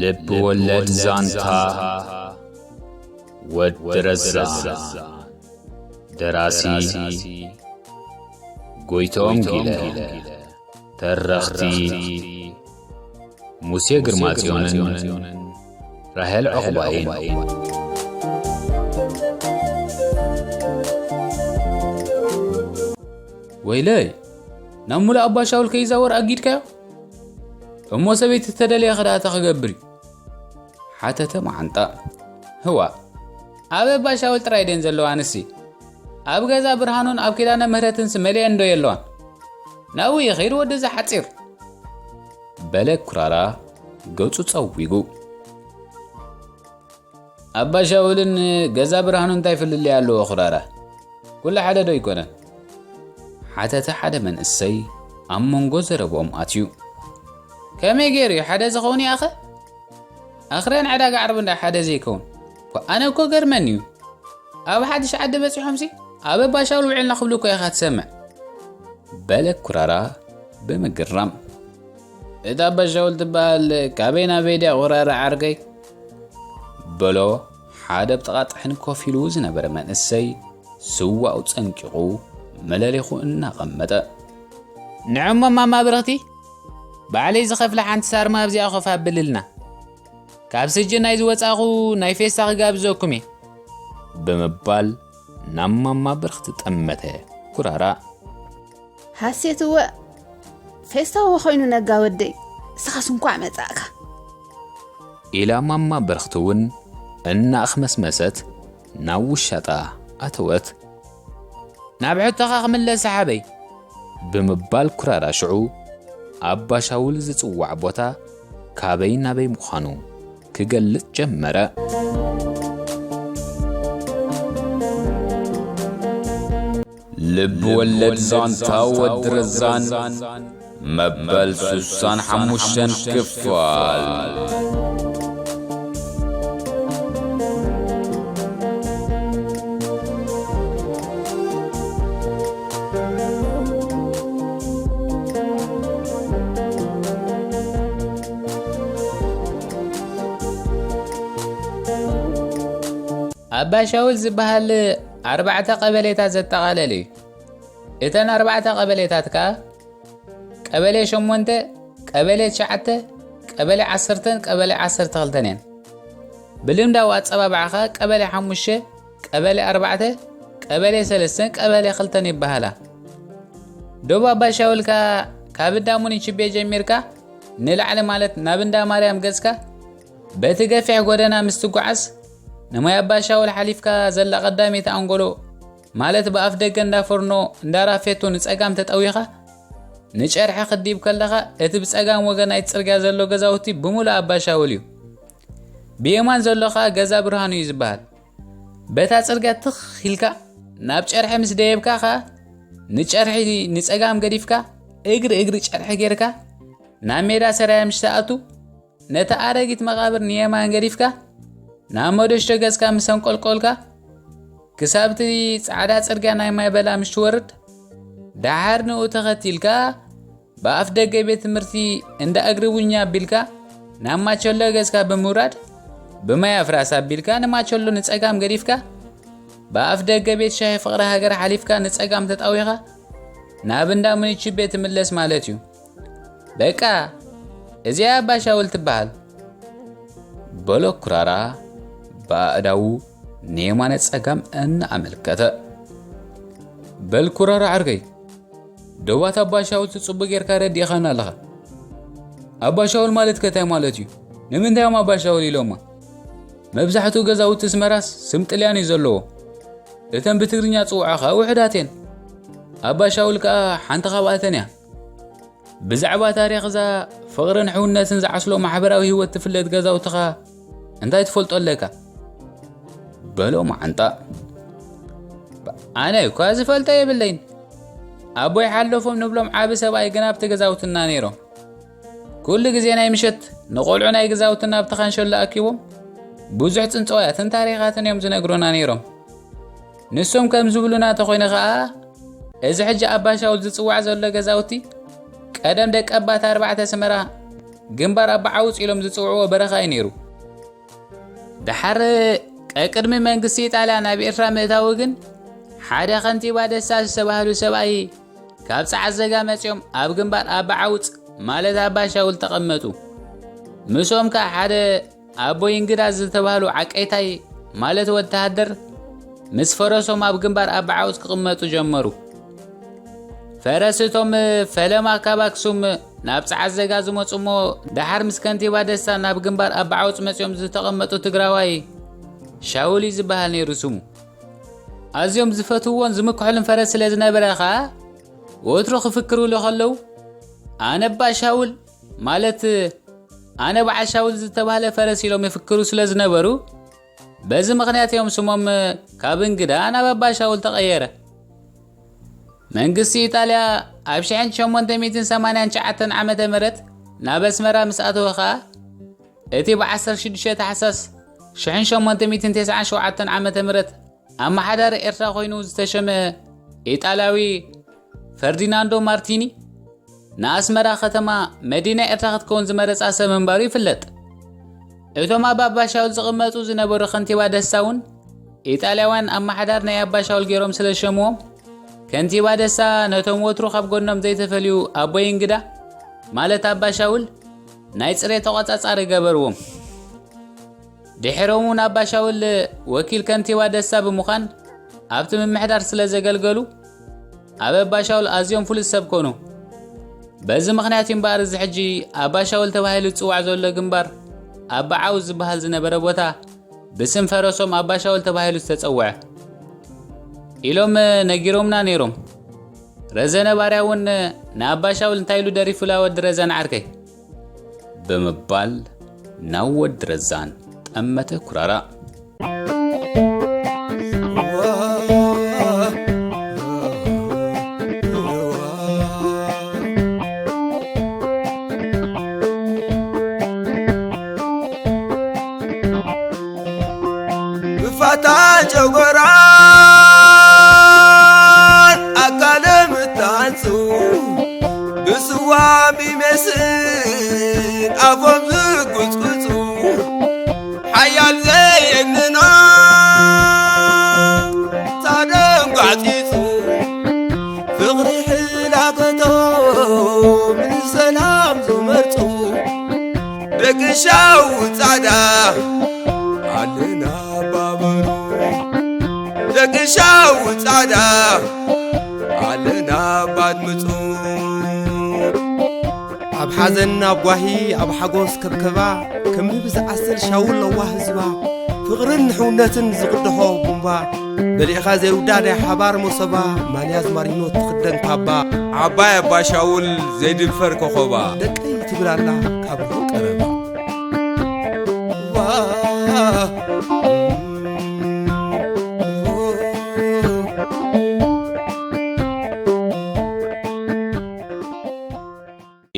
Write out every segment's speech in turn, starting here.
ልብ ወለድ ዛንታ ወዲ ረዛ። ደራሲ ጎይቶም ጊለ። ተረኽቲ ሙሴ ግርማጽዮንን ራሄል ዑቕባይን። ወይለይ፣ ናብ ሙሉእ ኣባ ሻውል ከይዛወር ኣጊድካዮ? እሞ ሰበይቲ ተደልየ ከዳታ ክገብር እዩ። ሓተተ መዓንጣ። ህዋ፣ ኣብ ኣባ ሻውል ጥራይ ደን ዘለዋ ንሲ። ኣብ ገዛ ብርሃኑን ኣብ ኪዳነ ምህረትንስ መሊአን ዶ የለዋን? ናብኡ ይኸይድ ወዲ እዚ ሓጺር። በለ ኩራራ ገጹ ጸዊጉ። ኣባ ሻውልን ገዛ ብርሃኑ እንታይ ፍልልይ ኣለዎ ኩራራ? ኩሉ ሓደ ዶ ኣይኮነን? ሓተተ ሓደ መንእሰይ ኣብ መንጎ ዘረብኦም ኣትዩ። ከመይ ገይሩ እዩ ሓደ ዝኸውን ይኣኸ? ኣኽርያን ዕዳጋ ዓርቢ እንዳ ሓደ ዘይከውን? ኳ፣ ኣነ እኮ ገርመኒ እዩ። ኣብ ሓድሽ ዓዲ በጺሖምሲ ኣብ ኣባ ሻውል ውዒልና ክብሉ እኮ ኢኻ ትሰምዕ። በለ ኩራራ ብምግራም። እታ ኣባ ሻውል ትበሃል ካበይ ናበይ ድያ ኩራራ ዓርከይ? በሎ ሓደ ኣብ ጥቓ ጥሕኒ ኮፍ ኢሉ ዝነበረ መንእሰይ ስዋኡ ጸንቂቑ መለሊኹ እናቐመጠ። ንዕሞ ማማ ብርኽቲ፣ ባዕለይ ዝኸፍላ ሓንቲ ሳርማ ኣብዚኣ ኮፍ ኣብልልና። ካብ ስጅን ናይ ዝወጻኹ ናይ ፌስታ ክጋብዘኩም እየ። ብምባል ናብ ማማ ብርኽቲ ጠመተ ኩራራ። ሃሴት እወ፣ ፌስታ እወ ኮይኑ ነጋ ወደይ፣ ንስኻስ እንኳዕ መጻእካ። ኢላ ማማ ብርኽቲ እውን እናኣኽመስመሰት ናብ ውሻጣ ኣተወት። ናብ ሕቶኻ ክምለስ ሰሓበይ። ብምባል ኩራራ ሽዑ ኣባ ሻውል ዝጽዋዕ ቦታ ካበይ ናበይ ምዃኑ ክገልጽ ጀመረ። ልብ ወለድ ዛንታ ወዲ ረዛን መበል ስሳን ሓሙሽተን ክፋል። ኣባ ሻውል ዝበሃል ኣርባዕተ ቀበሌታት ዘጠቓለለ እዩ። እተን ኣርባዕተ ቀበሌታት ከኣ ቀበሌ ሸሞንተ፣ ቀበሌ ትሽዓተ፣ ቀበሌ ዓሰርተን ቀበሌ ዓሰርተ ክልተን እየን። ብልምዳዊ ኣጸባብዓ ከኣ ቀበሌ ሓሙሽተ፣ ቀበሌ ኣርባዕተ፣ ቀበሌ ሰለስተን ቀበሌ ክልተን ይበሃላ። ዶብ ኣባ ሻውል ከኣ ካብ እንዳ ሙኒችቤ ጀሚርካ ንላዕሊ ማለት ናብ እንዳ ማርያም ገጽካ በቲ ገፊሕ ጎደና ምስ ትጓዓዝ ንማይ ኣባ ሻውል ሓሊፍካ ዘላ ቀዳመይቲ ኣንጎሎ ማለት ብኣፍ ደገ እንዳ ፎርኖ እንዳ ራፌቶ ንጸጋም ተጠዊኻ ንጨርሒ ክዲብ ከለኻ እቲ ብጸጋም ወገን ናይቲ ጽርግያ ዘሎ ገዛውቲ ብምሉእ ኣባ ሻውል እዩ። ብየማን ዘሎ ኸኣ ገዛ ብርሃኑ እዩ ዝበሃል። በታ ጽርግያ ትኽ ኢልካ ናብ ጨርሒ ምስ ደየብካ ኸኣ ንጨርሒ ንጸጋም ገዲፍካ እግሪ እግሪ ጨርሒ ጌርካ ናብ ሜዳ ሰራየ ምስ ትኣቱ ነታ ኣረጊት መቓብር ንየማን ገዲፍካ ናብ መደሽቶ ገጽካ ምስ ኣንቆልቆልካ ክሳብቲ ጻዕዳ ጽርግያ ናይ ማይ በላ ምስ ትወርድ ደሓር ንኡ ተኸቲልካ ብኣፍ ደገ ቤት ትምህርቲ እንዳ እግሪ ቡኛ ኣቢልካ ናብ ማቸሎ ገጽካ ብምውራድ ብማይ ኣፍራስ ኣቢልካ ንማቸሎ ንጸጋም ገዲፍካ ብኣፍ ደገ ቤት ሻሂ ፍቕሪ ሃገር ሓሊፍካ ንጸጋም ተጣዊኻ ናብ እንዳ ሙኒችቤ ትምለስ ማለት እዩ። በቃ እዚኣ ኣባ ሻውል ትበሃል። በሎ ኩራራ ብኣእዳዉ ንየማነ ጸጋም እናኣመልከተ። በል ኩራራ ዓርከይ፣ ደባት ኣባ ሻውል ጽቡቕ ጌርካ ረዲእኻና ኣለኻ። ኣባ ሻውል ማለት ከ እንታይ ማለት እዩ? ንምንታይ እዮም ኣባ ሻውል ኢሎማ? መብዛሕትኡ ገዛውቲ ኣስመራስ ስም ጥልያን እዩ ዘለዎ። እተን ብትግርኛ ጽውዓ ከኣ ውሑዳት እየን። ኣባ ሻውል ከኣ ሓንቲ ካብኣተን እያ። ብዛዕባ ታሪኽ እዛ ፍቕርን ሕውነትን ዝዓስሎ ማሕበራዊ ህይወት ትፍለጥ ገዛውትኻ እንታይ ትፈልጦ ኣለካ? በሎ መዓንጣ። ኣነ እኳ ዝፈልጦ የብለይን። ኣቦይ ሓለፎም ንብሎም ዓቢ ሰብኣይ ግን ኣብቲ ገዛውትና ነይሮም። ኩሉ ግዜ ናይ ምሸት ንቖልዑ ናይ ገዛውትና ኣብቲ ካንሸሎ ኣኪቦም ብዙሕ ጽንጽዋያትን ታሪኻትን እዮም ዝነግሩና ነይሮም። ንሶም ከም ዝብሉና ተኾይነ ኸኣ፣ እዚ ሕጂ ኣባ ሻውል ዝጽዋዕ ዘሎ ገዛውቲ፣ ቀደም ደቂ ኣባት ኣርባዕተ ኣስመራ ግንባር ኣባዓውጽ ኢሎም ዝጽውዕዎ በረኻ እዩ ነይሩ። ደሓር ቀቅድሚ መንግስቲ ኢጣልያ ናብ ኤርትራ ምእታዉ ግን፣ ሓደ ከንቲባ ደስታ ዝተባህሉ ሰብኣይ ካብ ጸዓዘጋ መጺኦም ኣብ ግንባር ኣባዓውጽ ማለት ኣባሻውል ተቐመጡ። ምስኦም ከኣ ሓደ ኣቦይ እንግዳ ዝተባህሉ ዓቀይታይ ማለት ወተሃደር ምስ ፈረሶም ኣብ ግንባር ኣባዓውጽ ክቕመጡ ጀመሩ። ፈረስ እቶም ፈለማ ካብ ኣክሱም ናብ ጸዓዘጋ ዝመጹ እሞ፣ ደሓር ምስ ከንቲባ ደስታ ናብ ግንባር ኣባዓውጽ መጺኦም ዝተቐመጡ ትግራዋይ ሻውል እዩ ዝበሃል ነይሩ ስሙ። ኣዝዮም ዝፈትውዎን ዝምክሑልን ፈረስ ስለ ዝነበረ ኸኣ፣ ወትሩ ክፍክሩሉ ኸለዉ፣ ኣነ ኣባ ሻውል፣ ማለት ኣነ በዓል ሻውል ዝተባህለ ፈረስ ኢሎም ይፍክሩ ስለ ዝነበሩ፣ በዚ ምኽንያት እዮም ስሞም ካብ እንግዳ ናብ ኣባ ሻውል ተቐየረ። መንግስቲ ኢጣልያ ኣብ ሽሕን ሸሞንተ ሚእትን ሰማንያን ትሽዓተን ዓመተ ምህረት ናብ ኣስመራ ምስ ኣተወ ኸኣ፣ እቲ ብ ዓሰርተ ሽዱሽተ ታሕሳስ ሽሕን ሸሞንተ ሚእትን ተስዓን ሸውዓተን ዓመተ ምህረት ኣመሓዳሪ ኤርትራ ኮይኑ ዝተሸመ ኢጣልያዊ ፈርዲናንዶ ማርቲኒ፣ ንኣስመራ ከተማ መዲና ኤርትራ ክትከውን ዝመረጻ ሰብ ምንባሩ ይፍለጥ። እቶም ኣብ ኣባሻውል ዝቕመጡ ዝነበሩ ከንቲባ ደስታ እውን፣ ኢጣልያውያን ኣመሓዳር ናይ ኣባሻውል ገይሮም ስለ ዝሸምዎም፣ ከንቲባ ደስታ ነቶም ወትሩ ካብ ጎኖም ዘይተፈልዩ ኣቦይ እንግዳ፣ ማለት ኣባሻውል፣ ናይ ጽሬት ተቖጻጻሪ ገበርዎም። ድሒሮም እውን ኣባሻውል ወኪል ከንቲባ ደስታ ብምዃን ኣብቲ ምምሕዳር ስለ ዘገልገሉ፣ ኣብ ኣባሻውል ኣዝዮም ፍሉጥ ሰብ ኮኑ። በዚ ምኽንያት እዩ እምበኣር፣ እዚ ሕጂ ኣባሻውል ተባሂሉ ዝጽዋዕ ዘሎ ግንባር፣ ኣባዓውጽ ዝበሃል ዝነበረ ቦታ፣ ብስም ፈረሶም ኣባሻውል ተባሂሉ ዝተጸውዐ ኢሎም ነጊሮምና ነይሮም። ረዘነ ባርያ እውን ንኣባሻውል እንታይ ኢሉ ደሪፉላ፣ ወዲ ረዛን ዓርከይ? ብምባል ናብ ወዲ ረዛን ጠመተ ኩራራ። ብፋታ ጨጎራን ኣካለ ምታንጹ፣ ብስዋ ቢመስል ኣፎም ዝጉጽጉጹ፣ ሓያል ዘየንና ሳዶም ጓዕጺጹ፣ ፍቕሪ ሕላገቶም ንሰላም ዝመርጹ፣ ደቂ ሻው ጻዕዳ ኣለና ባበሉ፣ ደቂ ሻው ጻዕዳ ኣለና ባድምጹ። ኣብ ሓዘን፣ ኣብ ጓሂ፣ ኣብ ሓጎስ ከብከባ፣ ከም ንብ ዝዓስል ሻውል ለዋህ ህዝባ፣ ፍቕርን ንሕውነትን ዝቕድሖ ቡምባ፣ በሊዕኻ ዘይውዳእ ናይ ሓባር መሶባ፣ ማልያ ዝማሪኖ ትኽደን ካባ፣ ዓባይ ኣባ ሻውል ዘይድፈር ኮኾባ፣ ደቀይ ትብል ኣላ ካብ ርሑቕ ቀረባ።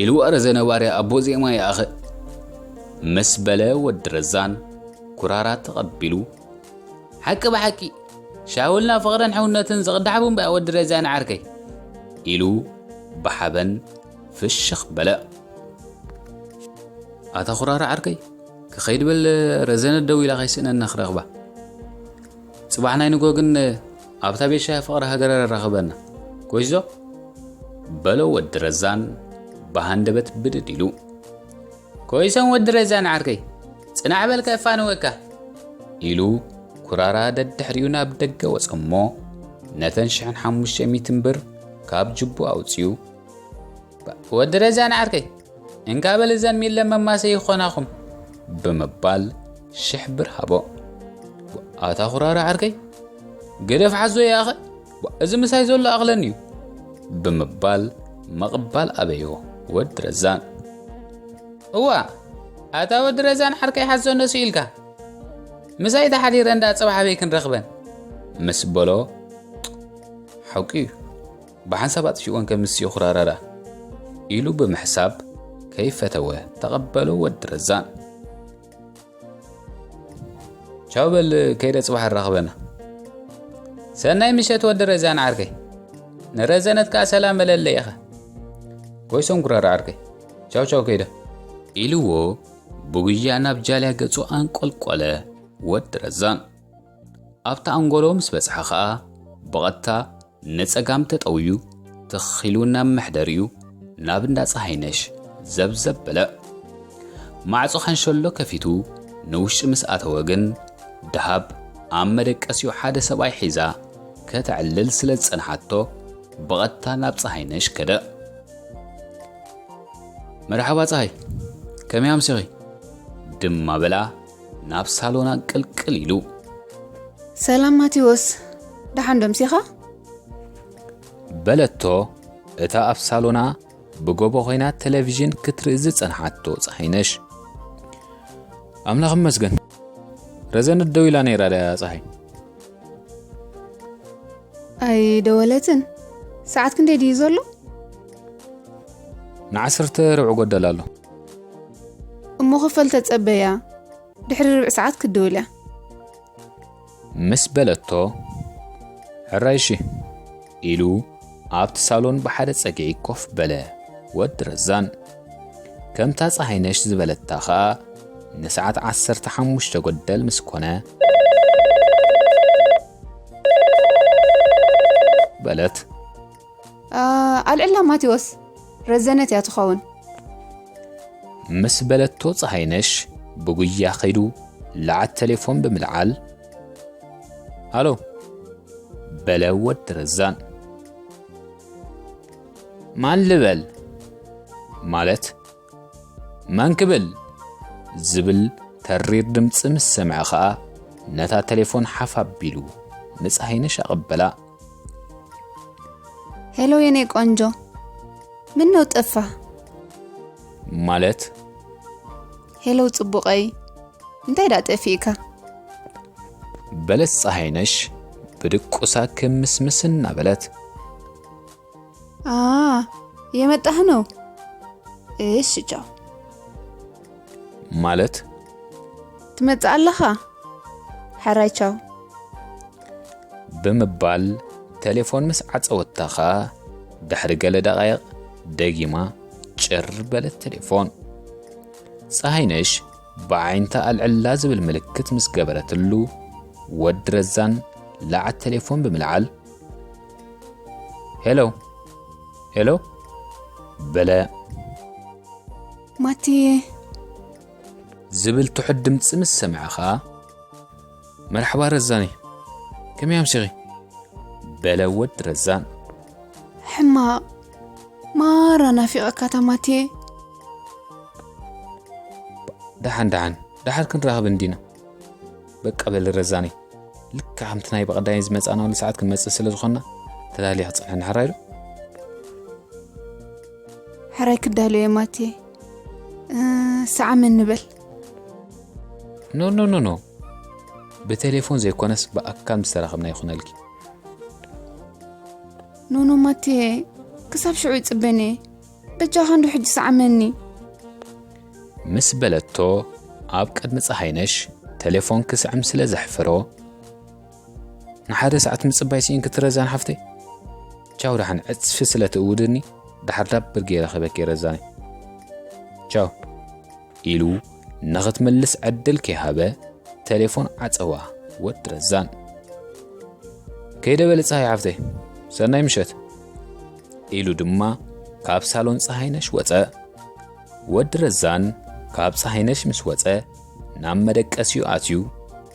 ኢሉ ረዘነ ባርያ ኣቦ ዜማ ይኣኸ ምስ በለ፣ ወዲ ረዛን ኩራራ ተቐቢሉ፣ ሓቂ ብሓቂ ሻውልና ፍቕርን ሕውነትን ዝቕዳሕ ቡምባ ወዲ ረዛን ዓርከይ፣ ኢሉ ብሓበን ፍሽኽ በለ። ኣታ ኩራራ ዓርከይ፣ ክኸይድ በል፣ ረዘነ ደው ኢላ ከይስእነና ክረኽባ። ጽባሕ ናይ ንጎ ግን ኣብታ ቤት ሻሂ ፍቕሪ ሃገረ ኣራኽበና። ኮይዞ? በሎ ወዲ ረዛን ብሃንደበት ብድድ ኢሉ። ኮይሶም ወዲ ረዛን ዓርከይ፣ ጽናሕ በል ከፋንወካ። ኢሉ ኩራራ ደድሕሪኡ ናብ ደገ ወጸ እሞ፣ ነተን ሽሕን ሓሙሽተ ሚእትን ብር ካብ ጅቡ ኣውጺኡ፣ ወዲ ረዛን ዓርከይ፣ እንካ በል እዘን ሚለ መማሰ ይኾናኹም፣ ብምባል ሽሕ ብር ሃቦ። ኣታ ኩራራ ዓርከይ፣ ግደፍ ሓዞ ይኣኸ፣ እዚ ምሳይ ዘሎ ኣኽለኒ እዩ፣ ብምባል ምቕባል ኣበዮ ወዲ ረዛን። እዋ፣ ኣታ ወዲ ረዛን ዓርከይ ሓዞ ነሱ ኢልካ፣ ምሳይ ተሓዲረ እንዳ ጽባሕ ኣበይ ክንረኽበን? ምስ በሎ፣ ሓቂ እዩ፣ ብሓንሳብ ኣጥፊእወን ከምስዮ ኩራራራ፣ ኢሉ ብምሕሳብ ከይፈተወ ተቐበሎ ወዲ ረዛን። ቻው በል፣ ከይደ ጽባሕ ንራኽበና። ሰናይ ምሸት ወዲ ረዛን ዓርከይ። ንረዘነት ከኣ ሰላም በለለይ ኢኻ። ጎይሶም ኩራራ ዓርከይ። ቻው ቻው ከይደ። ኢልዎ ብጉያ ናብ ጃልያ ገጹ ኣንቆልቆለ። ወዲ ረዛን ኣብታ ኣንጎሎ ምስ በጽሐ ኸኣ ብቐጥታ ንጸጋም ተጠውዩ ትኺሉ ናብ መሕደሪኡ ናብ እንዳ ጸሃይነሽ ዘብዘብ በለ። ማዕጾ ካንሸሎ ከፊቱ ንውሽጢ ምስ ኣተወ ግን ደሃብ ኣብ መደቀሲኡ ሓደ ሰብኣይ ሒዛ ከተዕልል ስለ ዝጸንሓቶ ብቐጥታ ናብ ጸሃይነሽ ከደ። መርሓባ ጸሃይ፣ ከመይ ኣምሲኺ? ድማ በላ ናብ ሳሎና ቅልቅል ኢሉ። ሰላም ማቴዎስ፣ ደሓን ዶ ኣምሲኻ? በለቶ እታ ኣብ ሳሎና ብጎቦ ኮይና ቴሌቪዥን ክትርኢ ዝጸንሓቶ ጸሃይነሽ። ኣምላኽ ይመስገን፣ ረዘነት ደው ኢላ ነይራ ድያ ጸሃይ? ኣይደወለትን። ሰዓት ክንደይ ድዩ ዘሎ? ንዓሰርተ ርብዒ ጎደል ኣሎ። እሞ ክፈል ተጸበያ፣ ድሕሪ ርብዒ ሰዓት ክትድውል እያ። ምስ በለቶ፣ ሕራይ እሺ ኢሉ ኣብቲ ሳሎን ብሓደ ጸግዒ ኮፍ በለ። ወዲ ረዛን ከምታ ጸሃይነሽ ዝበለታ ኸኣ ንሰዓት ዓሰርተ ሓሙሽተ ጎደል ምስ ኮነ፣ በለት። ኣ፣ ኣልዕላ ማቴዎስ፣ ረዘነት እያ ትኸውን። ምስ በለቶ ጸሃይነሽ ብጉያ ኸይዱ ለዓት ቴሌፎን ብምልዓል፣ ሃሎ በለ ወዲ ረዛን። ማን ልበል? ማለት መን ክብል? ዝብል ተሪር ድምጺ ምስ ሰምዐ ኸኣ ነታ ቴሌፎን ሓፍ ኣቢሉ ንጸሃይነሽ ኣቐበላ። ሄሎ የኔ ቆንጆ፣ ምን ነው ጠፋ? ማለት ሄሎ ጽቡቐይ፣ እንታይ ደኣ ጠፊእካ? በለት ጸሃይነሽ ብድቁሳ ክምስምስ እናበለት። ኣ፣ የመጣህ ነው? እሺ ቻው። ማለት ትመጽእ ኣለኻ? ሕራይ ቻው። ብምባል ቴሌፎን ምስ ዓጸወታ ኸኣ ድሕሪ ገለ ደቓይቕ ደጊማ ጭር በለት ቴሌፎን። ጸሃይነሽ ብዓይንታ ኣልዕላ ዝብል ምልክት ምስ ገበረትሉ ወዲ ረዛን ለዓት ቴሌፎን ብምልዓል፣ ሄሎ ሄሎ በለ። ማቲ ዝብል ትሑት ድምጺ ምስ ሰምዐ ኸኣ፣ መርሓባ ረዛኒ፣ ከመይ ኣምሲኺ? በለ ወዲ ረዛን። ሕማቕ፣ ማራ ናፊቐካ ታማቴ። ደሓን ደሓን፣ ደሓር ክንራኸብ እንዲና። በቃ በሊ ረዛኒ፣ ልክዕ ከምቲ ናይ ብቐዳይ ዝመጻናሉ ሰዓት ክንመጽእ ስለ ዝኾንና፣ ተዳልየ ክጸንሐኒ ሕራይ ዶ? ሕራይ ክዳሎ እየ ማቴ። እ፣ ሰዓመኒ በል። ኖ፣ ኖ፣ ኖ፣ ኖ። ብቴሌፎን ዘይኮነስ ብኣካል ምስ ተራኸብና ይኹነልኪ። ኖ፣ ኖ ማቴ፣ ክሳብ ሽዑ ይጽበኒ እየ። በጃኻ እንዶ ሕጂ ሰዓመኒ። ምስ በለቶ፣ ኣብ ቅድሚ ጸሃይነሽ ቴሌፎን ክስዕም ስለ ዘሕፍሮ፣ ንሓደ ሰዓት ምጽባይ ስኢንኪ ረዛን ሓፍተይ። ቻው ደሓን ዕጽፊ ስለ ትእውድኒ፣ ደሓር ዳብር ገይረ ክበኪ ረዛኒ። ቻው ኢሉ ንኽትምልስ ዕድል ከይሃበ፣ ቴሌፎን ዓጸዋ ወዲ ረዛን። ከይደ በሊ ጸሃይ ሓፍተይ፣ ሰናይ ምሸት ኢሉ ድማ ካብ ሳሎን ጸሃይነሽ ወጸ። ወዲ ረዛን ካብ ጸሃይነሽ ምስ ወጸ፣ ናብ መደቀሲኡ ኣትዩ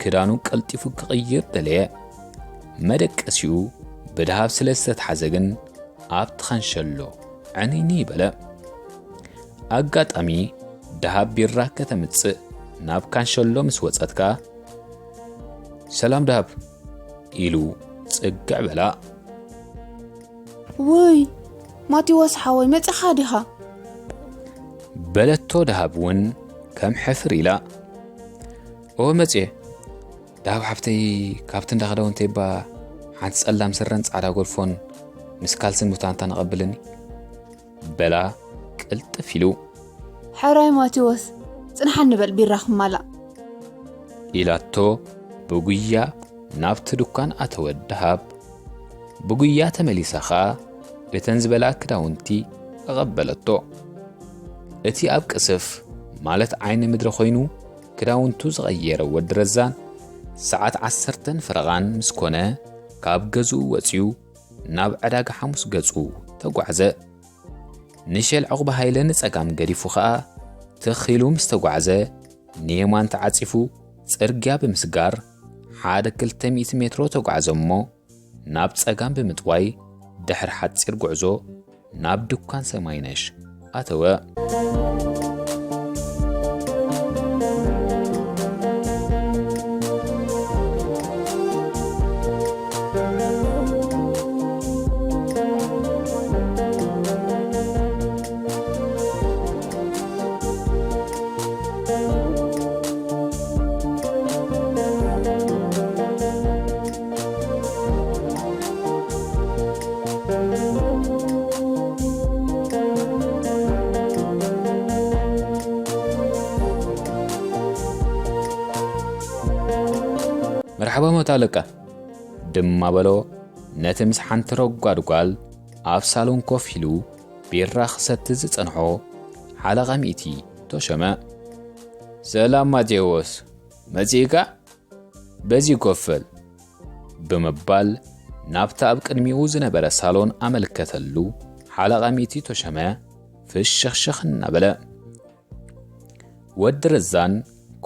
ክዳኑ ቀልጢፉ ክቕይር ደለየ። መደቀሲኡ ብደሃብ ስለ ዝተትሓዘ ግን ኣብቲ ካንሸሎ ዕንይንይ በለ። ኣጋጣሚ ደሃብ ቢራ ከተምጽእ ናብ ካንሸሎ ምስ ወጸት ከኣ፣ ሰላም ደሃብ ኢሉ ጽግዕ በላ። ውይ ማቴዎስ ሓወይ መጺኻ ዲኻ? በለቶ ደሃብ እውን ከም ሕፍር ኢላ። እወ መጽየ። ደሃብ ሓፍተይ ካብቲ እንዳ ክዳውንቲ እባ ሓንቲ ጸላም ስረን ጻዕዳ ጎልፎን ምስ ካልስን ቡታንታን ኣቐብልኒ። በላ ቅልጥፍ ኢሉ። ሕራይ ማቴዎስ፣ ጽንሓኒ በል ቢራ ክማላእ። ኢላቶ ብጉያ ናብቲ ድኳን ኣተወ ደሃብ። ብጉያ ተመሊሳ ኸኣ እተን ዝበላ ክዳውንቲ ኣቐበለቶ። እቲ ኣብ ቅስፍ ማለት ዓይኒ ምድሪ ኮይኑ ክዳውንቱ ዝቐየረ ወዲ ረዛን፣ ሰዓት ዓሰርተን ፈረቓን ምስ ኮነ ካብ ገዝኡ ወጺኡ ናብ ዕዳጋ ሓሙስ ገጹ ተጓዕዘ። ንሸል ዕቑብ ሃይለ ንጸጋም ገዲፉ ኸኣ ትኽ ኢሉ ምስ ተጓዕዘ፣ ንየማን ተዓጺፉ ጽርግያ ብምስጋር ሓደ ክልተ ሚእቲ ሜትሮ ተጓዕዘ እሞ፣ ናብ ጸጋም ብምጥዋይ ድሕሪ ሓጺር ጉዕዞ ናብ ድኳን ሰማይነሽ ኣተወ። መርሓባ ሞት ኣለቃ ድማ በሎ፣ ነቲ ምስ ሓንቲ ረጓድ ጓል ኣብ ሳሎን ኮፍ ኢሉ ቢራ ክሰቲ ዝጸንሖ ሓለቓ ሚእቲ ተሾመ። ሰላም ማቴዎስ፣ መጺእካ? በዚ ኮፍ በል ብምባል ናብታ ኣብ ቅድሚኡ ዝነበረ ሳሎን ኣመልከተሉ። ሓለቓ ሚእቲ ተሾመ ፍሽኽሽኽ እናበለ፣ ወዲ ረዛን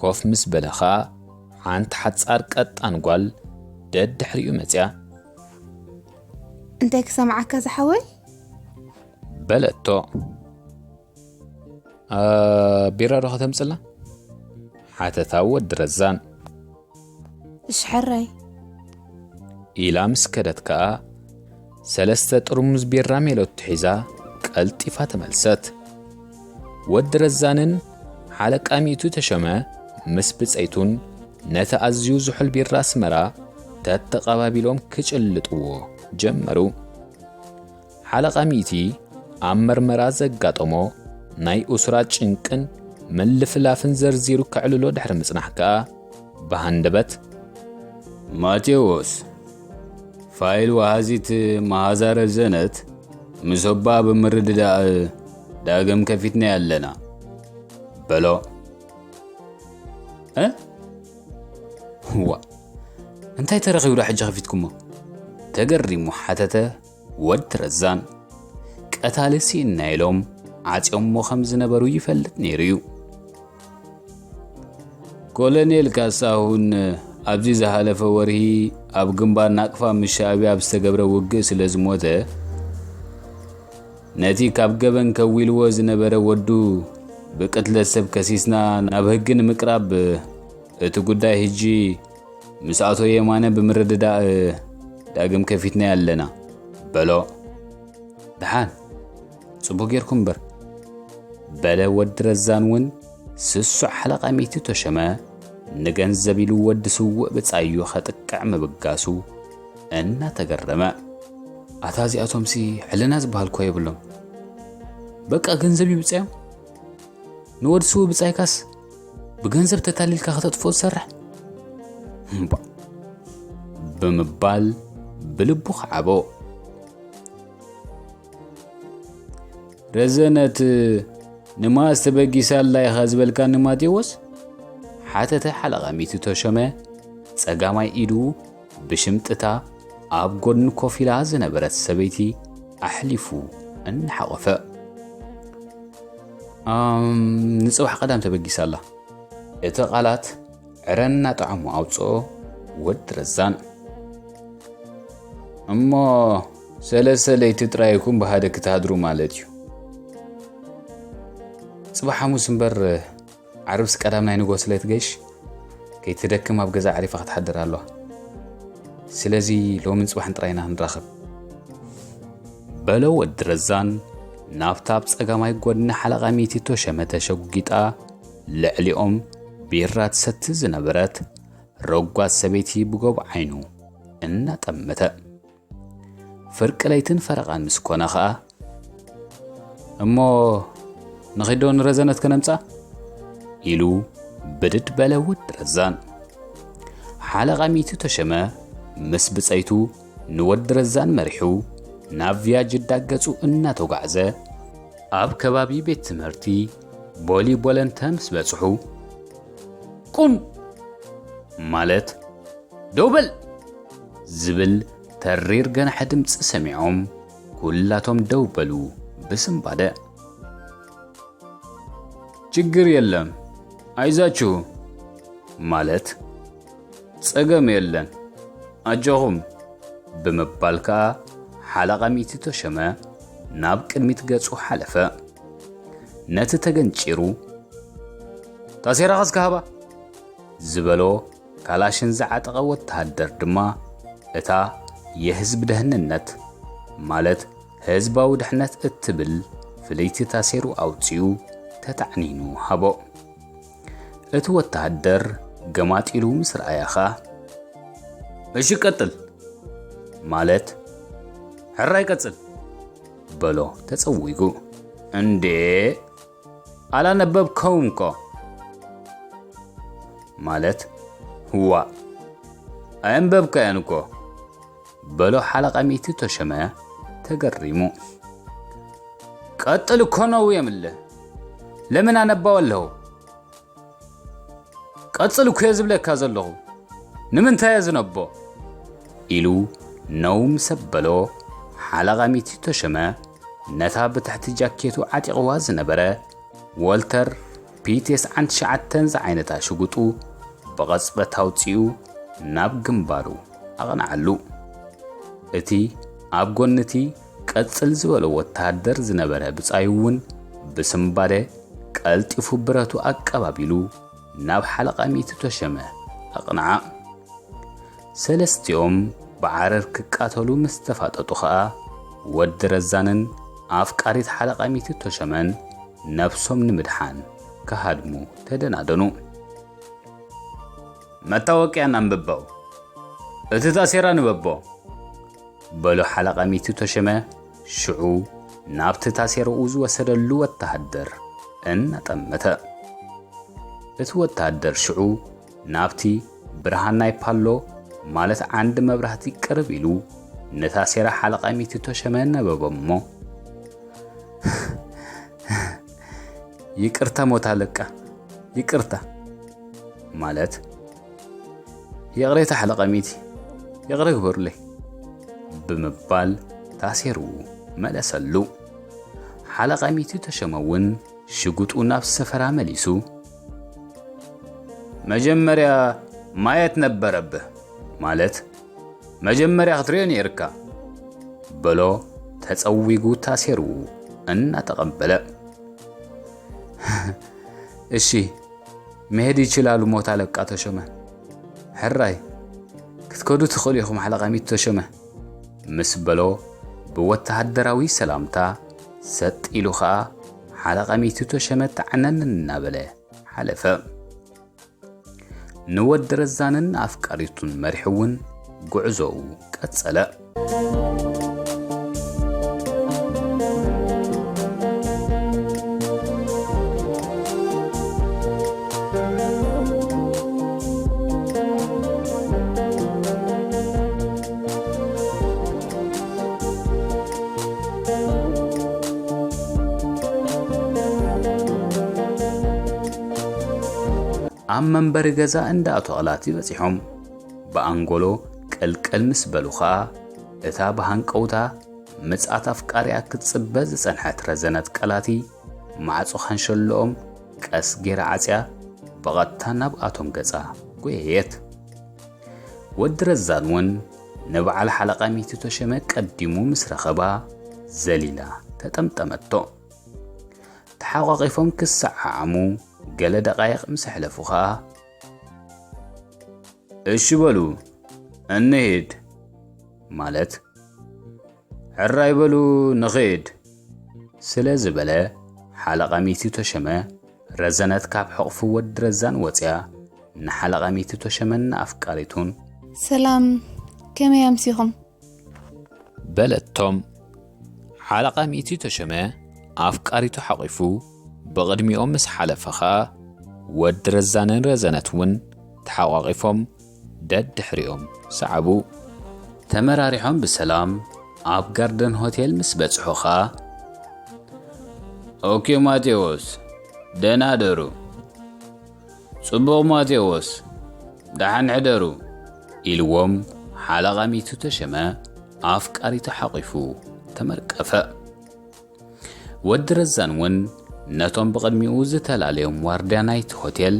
ኮፍ ምስ በለ ኸኣ ሓንቲ ሓጻር ቀጣን ጓል ደድሕሪኡ መጽያ። እንታይ ክሰምዓካ ዝሓወይ? በለቶ። "አ፣ ቢራ ዶ ከተምጽላ?" ሓተታ ወዲ ረዛን። "እሺ ሕራይ" ኢላ ምስ ከደት ከኣ ሰለስተ ጥርሙዝ ቢራ ሜሎት ሒዛ ቀልጢፋ ተመልሰት። ወዲ ረዛንን ሓለቃ ሚእቱ ተሾመ ምስ ብጸይቱን ነቲ ኣዝዩ ዝሑል ቢራ ኣስመራ ተተቐባቢሎም ክጭልጥዎ ጀመሩ። ሓለቓ ሚእቲ ኣብ መርመራ ዘጋጠሞ ናይ ኡስራ ጭንቅን ምልፍላፍን ዘርዚሩ ከዕልሎ ድሕሪ ምጽናሕ ከኣ ብሃንደበት፣ "ማቴዎስ፣ ፋይል ወሃዚት መሃዛ ረዘነት ምስ ኣባ ብምርድዳእ ዳግም ከፊትናያ ኣለና" በሎ። "እ? ዋ፣ እንታይ ተረኺቡ ዶ ሕጂ ከፊትኩሞ?" ተገሪሙ ሓተተ ወዲ ረዛን። ቀታሊ ስኢንና ኢሎም ዓጽዮሞ ከም ዝነበሩ ይፈልጥ ነይሩ እዩ። "ኮሎኔል ካሳሁን ኣብዚ ዝሓለፈ ወርሂ ኣብ ግንባር ናቅፋ ምስ ሻዕብያ ኣብ ዝተገብረ ውግእ ስለ ዝሞተ፣ ነቲ ካብ ገበን ከዊልዎ ዝነበረ ወዱ ብቅትለት ሰብ ከሲስና ናብ ህጊ ንምቅራብ እቲ ጉዳይ ህጂ ምስ ኣቶ የማነ ብምርድዳእ ዳግም ከፊትናዮ ኣለና" በሎ። "ደሓን፣ ጽቡቅ ጌርኩም እምበር" በለ ወዲ ረዛን እውን ስሱዕ ሓለቓ ሚእቲ ተሾመ ንገንዘብ ኢሉ ወዲ ስዉእ ብጻዩ ከጥቅዕ ምብጋሱ እናተገረመ። "ኣታ እዚኣቶምሲ ሕልና ዝበሃል እኮ የብሎም። በቃ ገንዘብ እዩ ብጻዮም። ንወዲ ስዉእ ብጻይካስ ብገንዘብ ተታሊልካ ከተጥፍኦ ዝሰርሕ? እምባ" ብምባል ብልቡ ከዓቦ። "ረዘነት ንመኣስ ተበጊሳ ኣላ ኢኻ ዝበልካኒ ማቴዎስ?" ሓተተ ሓለቓ ሚእቲ ተሾመ ጸጋማይ ኢዱ ብሽምጥታ ኣብ ጎድኑ ኮፍ ኢላ ዝነበረት ሰበይቲ ኣሕሊፉ እናሓቖፈ። "ኣም፣ ንጽባሕ ቀዳም ተበጊሳ ኣላ" እቲ ቃላት ዕረ እናጠዓሞ ኣውጽኦ ወዲ ረዛን። "እሞ ሰለስተ ለይቲ ጥራይ ኢኹም ብሃደ ክትሃድሩ ማለት እዩ? ጽባሕ ሓሙስ እምበር ዓርብስ ቀዳም ናይ ንግሆ ስለ ትገይሽ ከይትደክም ኣብ ገዛ ዓሪፋ ክትሓድር ኣለዋ። ስለዚ ሎምን ጽባሕን ጥራይ ኢና ክንራኸብ" በሎ ወዲ ረዛን ናብታ ኣብ ጸጋማይ ጎድኒ ሓለቓ ሚእቲ ተሾመ ተሸጒጣ ልዕሊኦም ቢራ ትሰቲ ዝነበረት ረጓድ ሰበይቲ ብጎብ ዓይኑ እናጠመተ። ፍርቂ ለይትን ፈረቓን ምስ ኮነ ኸኣ፣ "እሞ ንኺዶ ንረዘነት ከነምጻ?" ኢሉ ብድድ በለ ወዲ ረዛን። ሓለቓ ሚእቲ ተሸመ ምስ ብጸይቱ ንወዲ ረዛን መሪሑ ናብ ቪያ ጅዳ ገጹ እናተጓዕዘ፣ ኣብ ከባቢ ቤት ትምህርቲ ቦሊ ቦለንተ ምስ በጽሑ፣ "ቁም!" ማለት "ደው በል!" ዝብል ተሪር ገናሒ ድምጺ ሰሚዖም፣ ኩላቶም ደው በሉ ብስንባደ። "ችግር የለም፣ ኣይዛችሁ!" ማለት "ጸገም የለን፣ ኣጆኹም!" ብምባል ከኣ ሓለቓ ሚእቲ ተሸመ ናብ ቅድሚት ገጹ ሓለፈ። ነቲ ተገንጪሩ፣ "ታሴራ ኸስካ ሃባ!" ዝበሎ ካላሽን ዝዓጠቐ ወተሃደር ድማ እታ የህዝብ ደህንነት ማለት ህዝባዊ ድሕነት እትብል ፍልይቲ ታሴሩ ኣውጺኡ ተታዕኒኑ ሃቦ። እቲ ወተሃደር ገማጢሉ ምስ ረኣያ ኸኣ፣ "እሺ ቀጽል!" ማለት "ሕራይ ቀጽል!" በሎ ተጸዊጉ። "እንዴ ኣላነበብከውንኮ!" ማለት "ዋእ ኣየንበብካዮን እኮ!" በሎ ሓለቓ ሚእቲ ተሸመ ተገሪሙ። "ቀጽል እኮ ነው የምልህ! ለምን ኣነባው ኣለሁ? ቀጽል እኮ እየ ዝብለካ ዘለኹ! ንምንታይ እየ ዝነቦ?" ኢሉ ነው ምስ ኣበሎ፣ ሓለቓ ሚእቲ ተሸመ ነታ ብትሕቲ ጃኬቱ ዓጢቕዋ ዝነበረ ዎልተር ፒ ተስዓን ትሽዓተን ዝዓይነታ ሽጉጡ ብቐጽበት ኣውጺኡ ናብ ግንባሩ ኣቕንዓሉ። እቲ ኣብ ጎኒ እቲ ቀጽል ዝበሎ ወተሃደር ዝነበረ ብጻዩ እውን ብስንባደ ቀልጢፉ ብረቱ ኣቀባቢሉ ናብ ሓለቓ ሚእቲ ተሸመ ኣቕንዓ። ሰለስቲኦም ብዓረር ክቃተሉ ምስ ተፋጠጡ ኸኣ፣ ወዲ ረዛንን ኣፍቃሪት ሓለቓ ሚእቲ ተሸመን ነብሶም ንምድሓን ክሃድሙ ተደናደኑ። "መታወቅያን ኣንብበው፣ እቲ ታሴራ ንበቦ!" በሎ ሓለቓ ሚእቲ ተሸመ ሽዑ ናብቲ ታሴራኡ ዝወሰደሉ ወተሃደር እናጠመተ። እቲ ወተሃደር ሽዑ ናብቲ ብርሃን ናይ ፓሎ ማለት ዓንዲ መብራህቲ ቅርብ ኢሉ ንታሴራ ሓለቓ ሚእቲ ተሸመ ነበቦ እሞ፣ "ይቅርታ ሞት ኣለቃ፣ ይቅርታ!" ማለት "ይቕሬታ ሓለቓ ሚእቲ፣ ይቕረ ግበሩለይ!" ብምባል ታሴሩ መለሰሉ። ሓለቓ ሚእቲ ተሸመ እውን ሽጉጡ ናብ ሰፈራ መሊሱ፣ "መጀመርያ ማየት ነበረብህ፣ ማለት መጀመርያ ክትሪኦ ነይርካ!" በሎ ተጸዊጉ ታሴሩ እናተቐበለ። "እሺ፣ መሄድ ይችላሉ ሞት ኣለቃ ተሾመ። ሕራይ፣ ክትከዱ ትኽእሉ ኢኹም ሓለቓ ሚእቲ ተሾመ" ምስ በሎ፣ ብወተሃደራዊ ሰላምታ ሰጥ ኢሉ ኸኣ ሓለቓ ሚእቲ ተሾመ ተዓነን እናበለ ሓለፈ። ንወዲ ረዛንን ኣፍቃሪቱን መሪሑ እውን ጉዕዞኡ ቀጸለ። ኣብ መንበሪ ገዛ እንዳ ኣቶ ቐላቲ በጺሖም። ብኣንጎሎ ቅልቅል ምስ በሉ ኸኣ፣ እታ ብሃንቀውታ ምጽኣት ኣፍቃሪኣ ክትጽበ ዝጸንሐት ረዘነት ቀላቲ፣ ማዕጾ ካንሸሎኦም ቀስ ጌራ ዓጽያ፣ ብቐጥታ ናብ ኣቶም ገጻ ጐየየት። ወዲ ረዛን እውን ንበዓል ሓለቓ ሚእቲ ተሸመ ቀዲሙ ምስ ረኸባ፣ ዘሊላ ተጠምጠመቶ። ተሓቋቒፎም ክሰዓዓሙ ገለ ደቓይቕ ምስ ኣሕለፉ ኸኣ፣ "እሺ በሉ፣ እንሂድ!" ማለት፣ "ሕራይ በሉ፣ ንኺድ!" ስለ ዝበለ፣ ሓለቓ ሚእቲ ተሸመ ረዘነት ካብ ሕቕፊ ወዲ ረዛን ወጽያ፣ ንሓለቓ ሚእቲ ተሸመን ንኣፍቃሪቱን፣ "ሰላም፣ ከመይ ኣምሲኹም?" በለቶም። ሓለቓ ሚእቲ ተሸመ ኣፍቃሪቱ ሓቒፉ ብቕድሚኦም ምስ ሓለፈ ኸኣ፣ ወዲ ረዛንን ረዘነት እውን ተሓቋቒፎም ደድሕሪኦም ሰዓቡ። ተመራሪሖም ብሰላም ኣብ ጋርደን ሆቴል ምስ በጽሑ ኸኣ፣ "ኦኬ ማቴዎስ፣ ደህና ደሩ። ጽቡቕ ማቴዎስ፣ ደሓን ሕደሩ፣ ኢልዎም ሓለቓ ሚቱ ተሸመ ኣፍቃሪቱ ሓቒፉ ተመርቀፈ። ወዲ ረዛን እውን ነቶም ብቕድሚኡ ዝተላለዮም ዋርድያ ናይቲ ሆቴል፣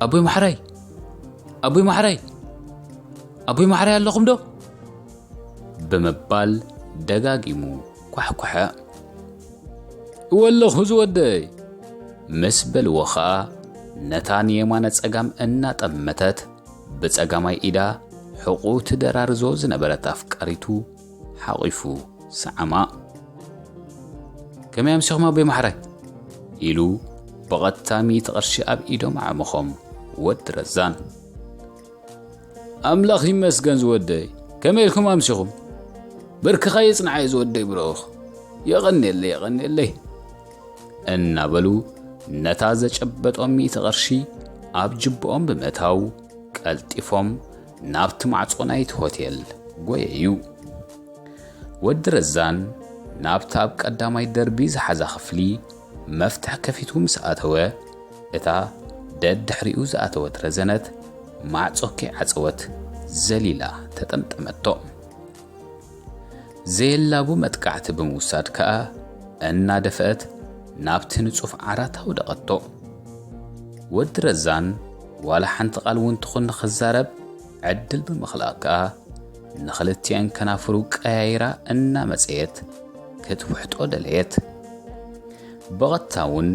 "ኣቦይ ማሕራይ፣ ኣቦይ ማሕራይ፣ ኣቦይ ማሕራይ ኣለኹም ዶ?" ብምባል ደጋጊሙ ኳሕኳሐ። "እወ ኣለኹ ዝወደይ!" ምስ በልዎ ኸኣ፣ ነታ ንየማነ ጸጋም እናጠመተት፣ ብጸጋማይ ኢዳ ሕቑ ትደራርዞ ዝነበረት ኣፍቃሪቱ ሓቒፉ ሰዓማ። "ከመይ ኣምሲኹም ኣቦይ ማሕራይ?" ኢሉ ብቐጥታ ሚእቲ ቅርሺ ኣብ ኢዶም ኣዕመኾም ወዲ ረዛን። "ኣምላኽ ይመስገን ዝወደይ፣ ከመይ ኢልኩም ኣምሲኹም? ብርክኻ የጽንዓይ ዝወደይ ብሩኽ፣ የቐንየለይ፣ የቐንየለይ!" እናበሉ ነታ ዘጨበጦም ሚእቲ ቅርሺ ኣብ ጅብኦም ብምእታው ቀልጢፎም ናብቲ ማዕጾ ናይቲ ሆቴል ጎየዩ። ወዲ ረዛን ናብቲ ኣብ ቀዳማይ ደርቢ ዝሓዛ ክፍሊ መፍትሕ ከፊቱ ምስ ኣተወ፣ እታ ደድሕሪኡ ዝኣተወት ረዘነት ማዕጾ ከይዓጸወት ዘሊላ ተጠምጠመቶ። ዘየላቡ መጥቃዕቲ ብምውሳድ ከኣ እናደፍአት ናብቲ ንጹፍ ዓራት ኣውደቐቶ። ወዲ ረዛን ዋላ ሓንቲ ቃል እውን ትኹን ንኽዛረብ ዕድል ብምኽልኣ ከኣ፣ ንኽልቲኣን ከናፍሩ ቀያይራ እናመጸየት ክትውሕጦ ደለየት። ብቐጥታ እውን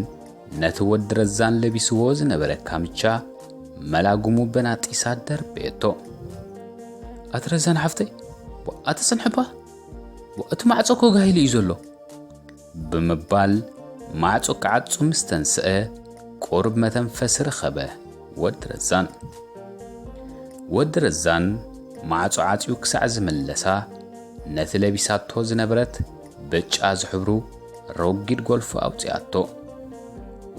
ነቲ ወዲ ረዛን ለቢስዎ ዝነበረ ካምቻ መላጉሙ በናጢሳ ደርበየቶ። "ኣቲ ረዛን ሓፍተይ፣ ኣቲ ጽንሕባ፣ እቲ ማዕጾ እኮ ጋሂሉ እዩ ዘሎ!" ብምባል ማዕጾ ክዓጹ ምስ ተንስአ፣ ቁሩብ መተንፈሲ ረኸበ ወዲ ረዛን። ወዲ ረዛን ማዕጾ ዓጽዩ ክሳዕ ዝምለሳ፣ ነቲ ለቢሳቶ ዝነበረት ብጫ ዝሕብሩ ረጒድ ጎልፎ ኣውጺኣቶ።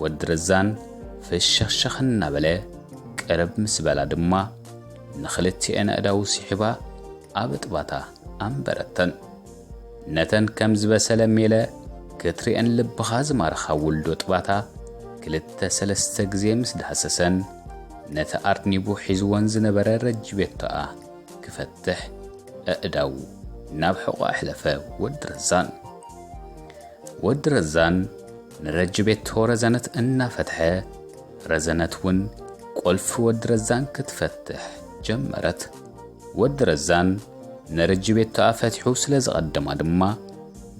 ወዲ ረዛን ፍሸኽሸኽ እናበለ ቅርብ ምስ በላ ድማ፣ ንኽልቲኤን ኣእዳዉ ስሒባ ኣብ እጥባታ ኣንበረተን። ነተን ከም ዝበሰለ ሜለ ክትሪኤን ልብኻ ዝማርኻ ውልዶ ጥባታ ክልተ ሰለስተ ግዜ ምስ ዳህሰሰን፣ ነቲ ኣርኒቡ ሒዝወን ዝነበረ ረጅቤቶኣ ክፈትሕ ኣእዳዉ ናብ ሕቖ ኣሕለፈ ወዲ ረዛን። ወዲ ረዛን ንረጅቤቶ ረዘነት እናፈትሐ፣ ረዘነት እውን ቁልፊ ወዲ ረዛን ክትፈትሕ ጀመረት። ወዲ ረዛን ንረጅቤቶኣ ፈቲሑ ስለ ዝቐደማ ድማ፣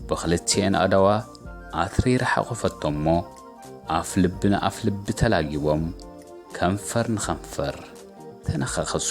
ብኽልቲኤን ኣእዳዋ ኣትሪራ ሓቖፈቶ እሞ፣ ኣፍ ልቢ ንኣፍ ልቢ ተላጊቦም፣ ከንፈር ንኸንፈር ተነኻኸሱ።